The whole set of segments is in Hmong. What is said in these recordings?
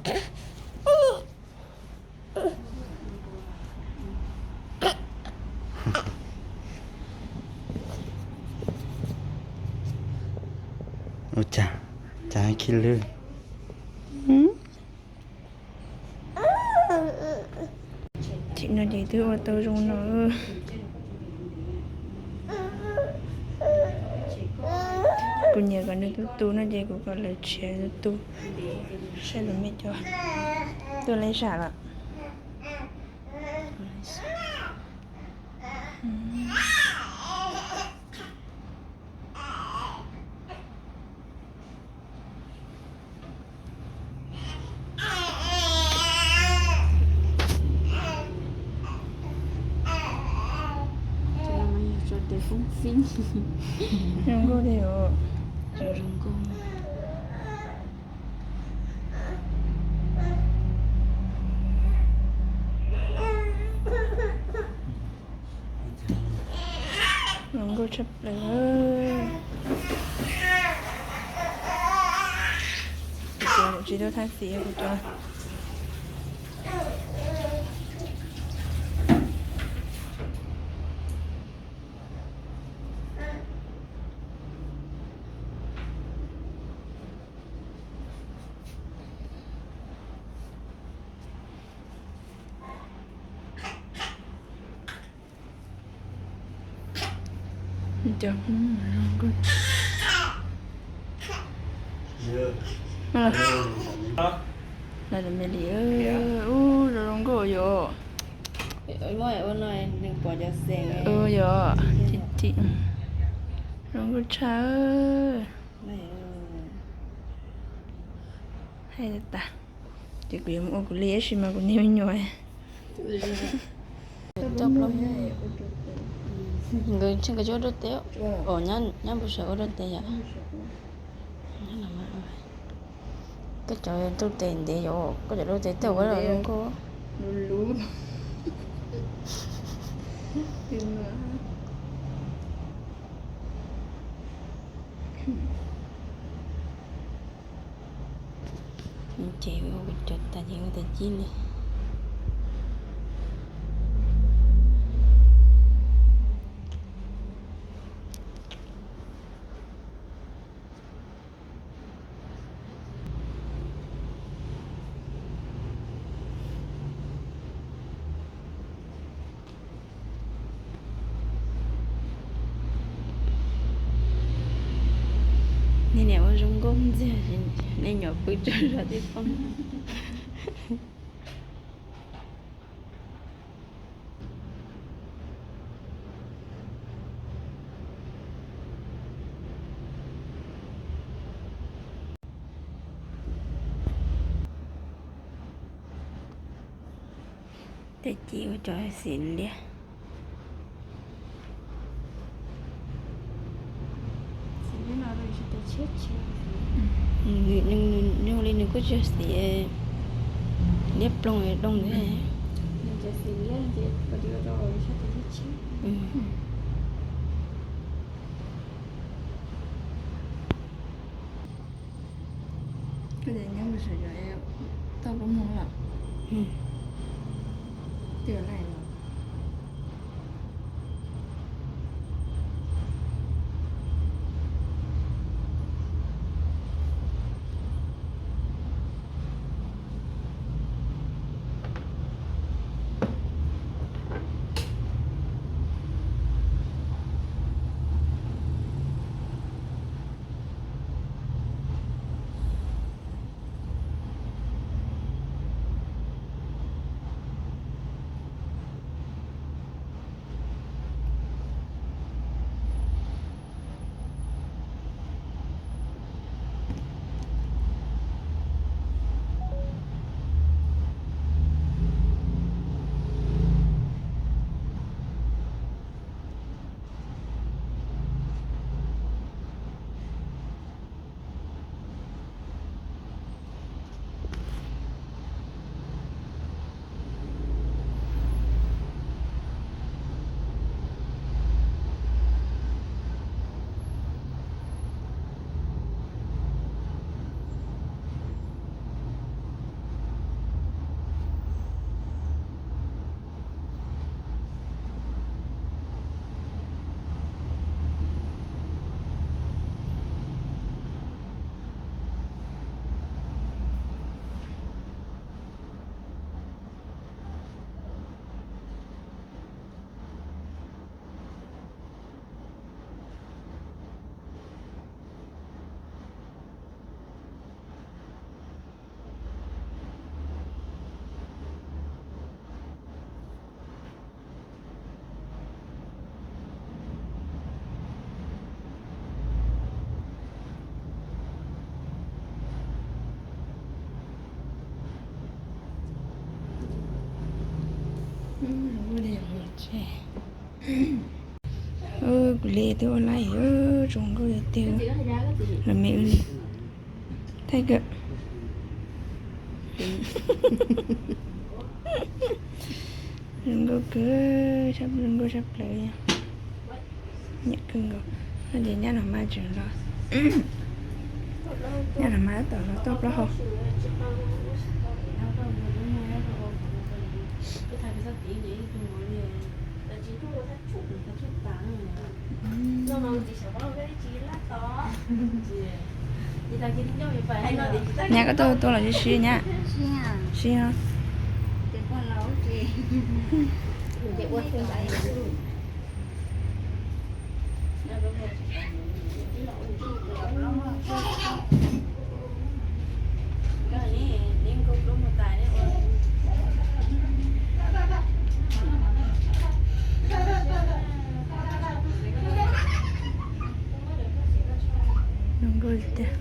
Ua cas, cas khib lwb. Tsim no ces twb ua tau zoo no. Kuv nyiam kom nws tu tu no ces kuv kom lawv tshiav tu tu. Saib lus me cov tuaj lej sam lawm. Zoo nkauj li os. Zoo nkauj. Zoo nkauj tshaj plaws. Kuv cov tsis tau thaj xim kuv cov. Ua li, ub, zoo nkauj yom. Yog, zoo nkauj tshaj. Hais tas, ces kuv yuav mus ua kuv li tab sis mas kuv niag me nyuam. Nkawd ntshe nkawd tsis ua dua tes, nyab npau suav ua dua tes yom. Koj cov dua tes ntev yom, koj cov dua tes tej ua zoo nkauj. Ces ua cov tas ces ua tas cib li. Nej niam ua zoo nkauj ntxiag, nej nyuam pw tsaug zog tib poob. Tej ci ua cov xim liab. Nws ua li nws kuj tsis yog xim liab ploog doog thiab. Koj ces nyob mus sawv cov toj lub moog lawm. Twb lais los. Li twb ua laij, zoo nkauj tiag tiag. Los me wb li. Thaij kawg. Zoo nkauj kawg, zoo nkauj tshaj plaws. Nyiam kawg nkaus. No ces nyab los mas tseem los, nyab los mas tab tom los tuaj plaub hau. Nyab koj tuaj tuaj los sib sib nyab. Sib os. Zoo nkauj tiag.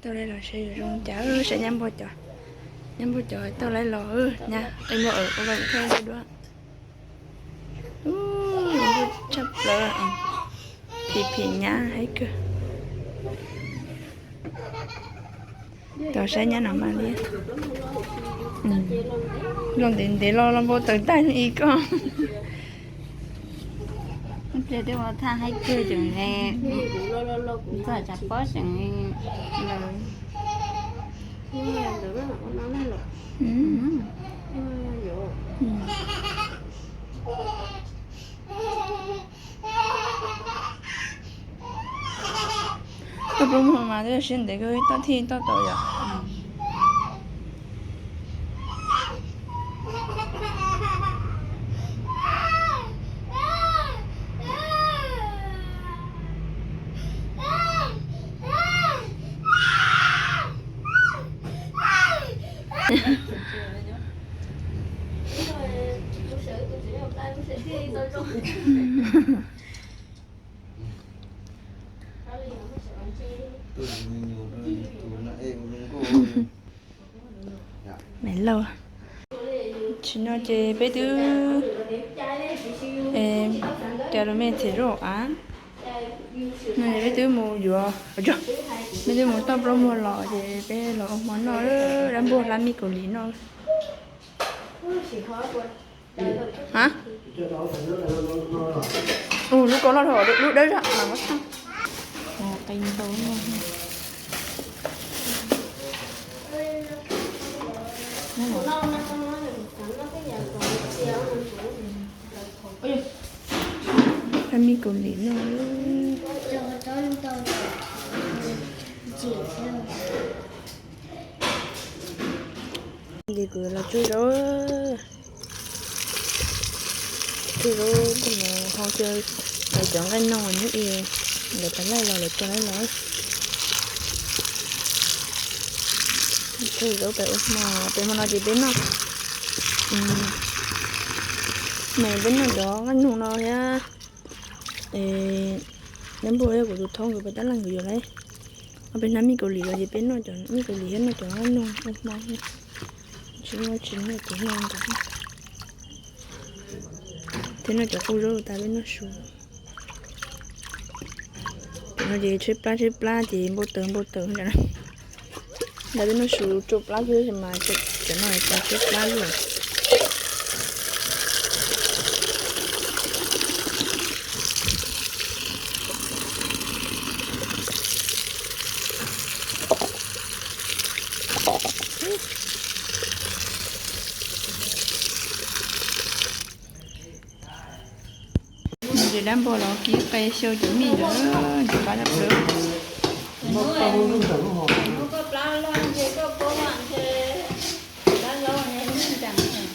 Tau laij los saib zoo cas, saib nyab npua cov, nyab npua cov tau laij los, nyab qi npua ua laij thaj duab. Ub, tshaj plaws, phim phim nyab haib kawg. Tos saib nyab no mas li. Los ntev ntev los los npau taws tag i koj. Ib pliag twb ua thaj haib kawg tseem le, txoj tsav pob tseem le. Toj plaub muag mas twb siab ntev kawg, toj thij toj tau yom. Maiv Lauj, tsis no ces peb twb, cas los me them zaub av. No ces peb twb mus yuav, peb twb mus toj plaub muag los ces peb los ua hmo noj, dab npua hlab mij kaus lim noj. Ha? Ua lub kaub loj dhau, lub dawb zog mas muab tag. Qee ntau no. Hlab mij kaus lim no. Ces kuv los tsuj zaub, tsuj zaub tus no ho cia lawv cov nqaij no hnub i lawv tas laij los lawv tso laij los. Tsuj zaub pem ua hmo, pem hmo no ces peb noj, mas peb noj cov nqaij noog no thiab. Dab npua thiab kuv tus thoob nkawd pem tab laj nkawd yuav lawm. Ho peb hnab mij kaus lim los ces peb noj cov mij kaus lim thiab noj cov nqaij noog ua hmo. Tsis muaj tsis noj ces noj ntawd. Thiab noj cov qub zaub tas peb noj su. Cov no ces tshaib plab tshaib plab ces npau taws npau taws ntawd. Ntawd peb noj su rau plab xwb mas cov no tas tshaib plab lawm. Ces dab npua los kib qe xyaw cov mij ntawd, ntxim qab tshaj plaws.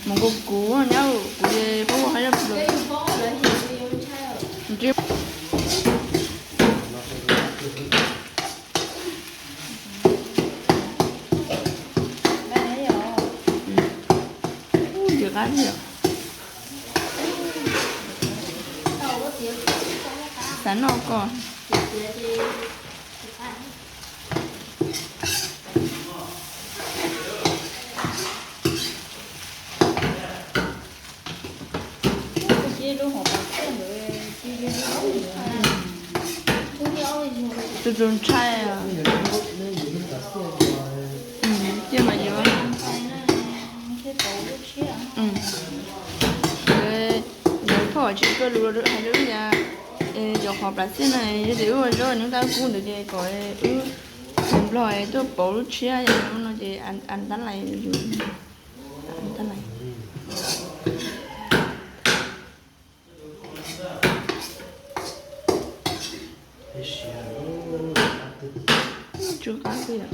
Mus nkaus kuv nyab, kuv ces paub ua haj zaj plaws. Xav noj ko. Tus tus ntshai. Cia mas yuav. Lawv phauj tsis kawg lus hais rau wb tias cov qhov plas xij no yog tias wb ua zaub nyob tab kub ntawd ces kom wb nplog tuaj pauv lub tshiab yom, no ces an tab lais yus, an tab lais. Tsw qab xwb yom.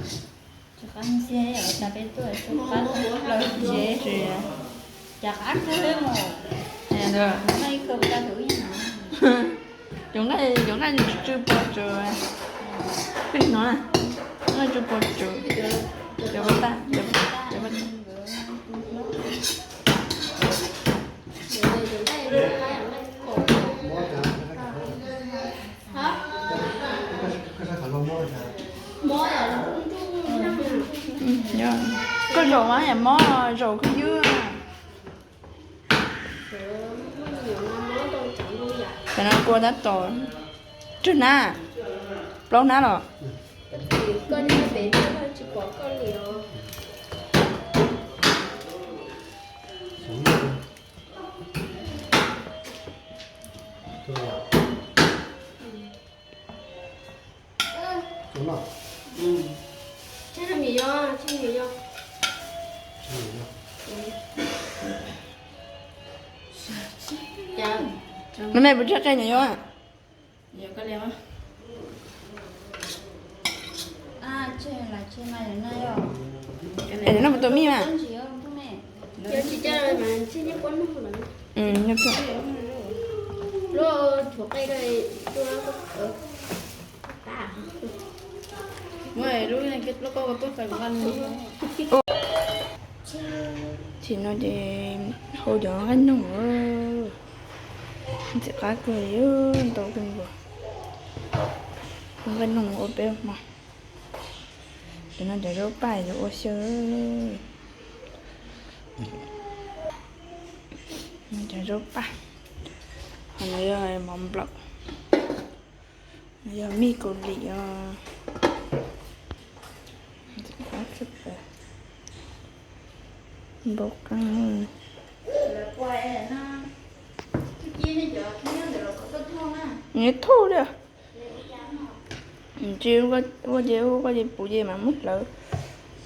Cov nqaij, cov nqaij tsw pov tswv. Peb hnov na, nqaij tsw pov tswv. Cov pov tag, cov pov tag. Koj zaum mas yam mob zaum koj ywb. Cov no kua tab tom tsawg hnab, plaub hnab los. Me me puas tsawg qe nyuam yau? Es no puas tau mij mas? Tsis no ces hau cov nqaij noog, ntxim qab kawg li, ntau kawg nkaus. Nqaij noog ua peb hmo. Cov no cov zaub paj yuav ua xyaw. Cov zaub paj. Ho no yog mov nplaum. No yog mij kaus lim os. Npau qeej. Nws thauj li. Tsis ua ces ua ces puv ces mas muab hlawv.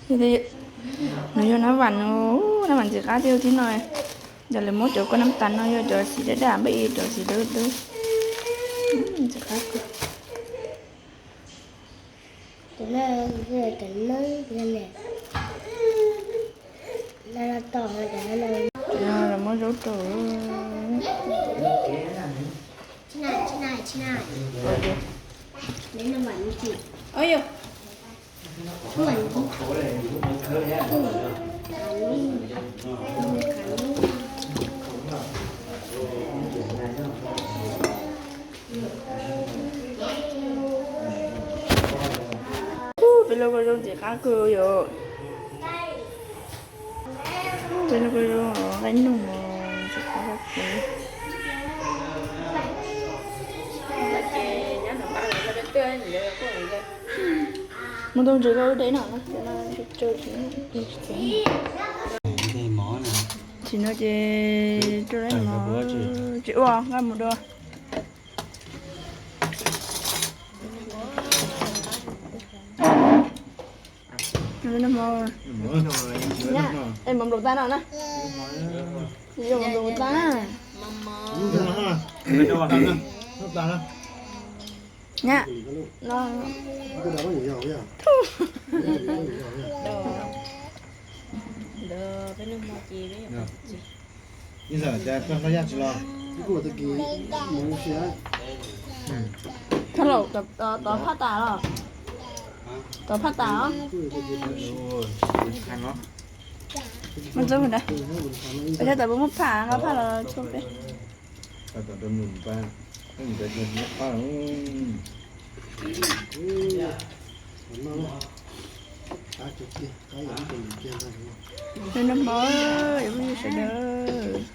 Nws yog nab vam, nab vam ntxim qab thiab no. Yog lawv muab cov kua nab tas no yog cov xim daj daj npaj cov xim dawb dawb. Ntxim qab kawg. Lawv muab zaub rau. Peb lub kua zaub ntxim qab kawg yom. Peb lub kua zaub nqaij noog ntxim qab kawg. Mus tau ntses koj wb de no. Tsis no ces tsis ua nqaij mus dua. Es mov nplaum tag no na. Yog mov nplaum tag na. Nyab no. Thaj laum tod phaj tas los? Tod phaj tas os. Mus txog da, peb sab tawm puas muaj phaj, nqa phaj los txog peb. Noj mov, phooj ywg sawv daws.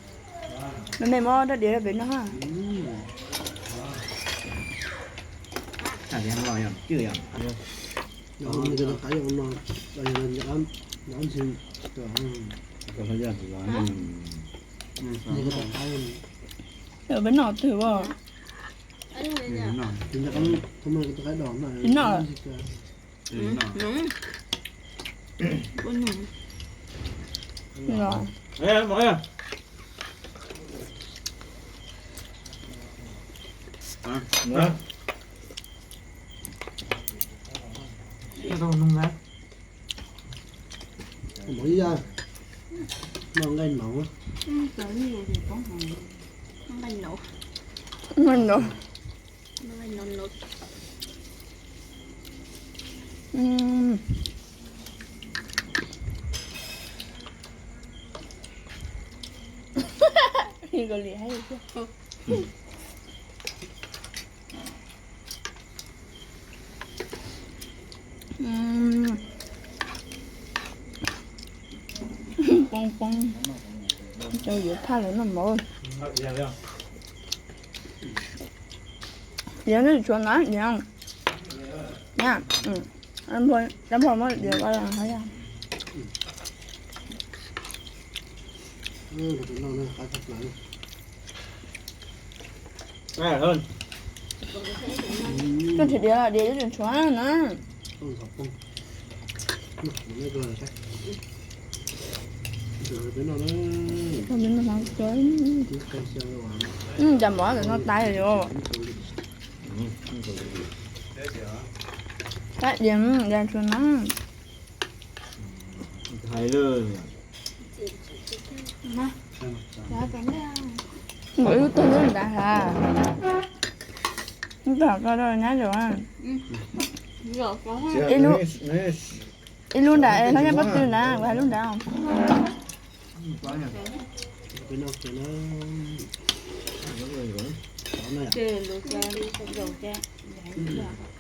Noj mov, me me muab rab diav rau pem noj ha. Peb noj twg as? Noj. Noj nqaij no. Poob poob, tau yuav phaj lawm noj mov. Diav, neb tshuav na, diav. Dab npog muab diav ua hab yog. Koj nrhiav diav, diav yuav tseem tshuav na. Cas mov no tais yom. Tab diav, diav tshuav na. Hais lawm. Nkawd ib lub tug nyob nrad has. Ib tug hom ko rau nyab zaum. Ib lub nrad, hlob nyab pob tw nrad, nkawd hais lub nrad.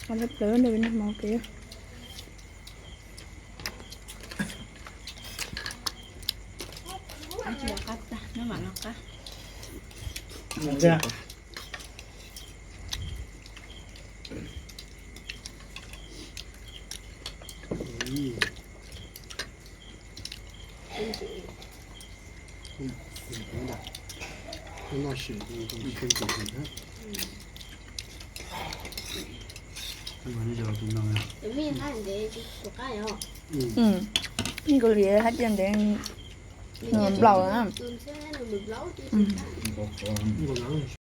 Qhov plaws nrog peb noj mov kev. Nkaus li hais tias ntev nplaum na.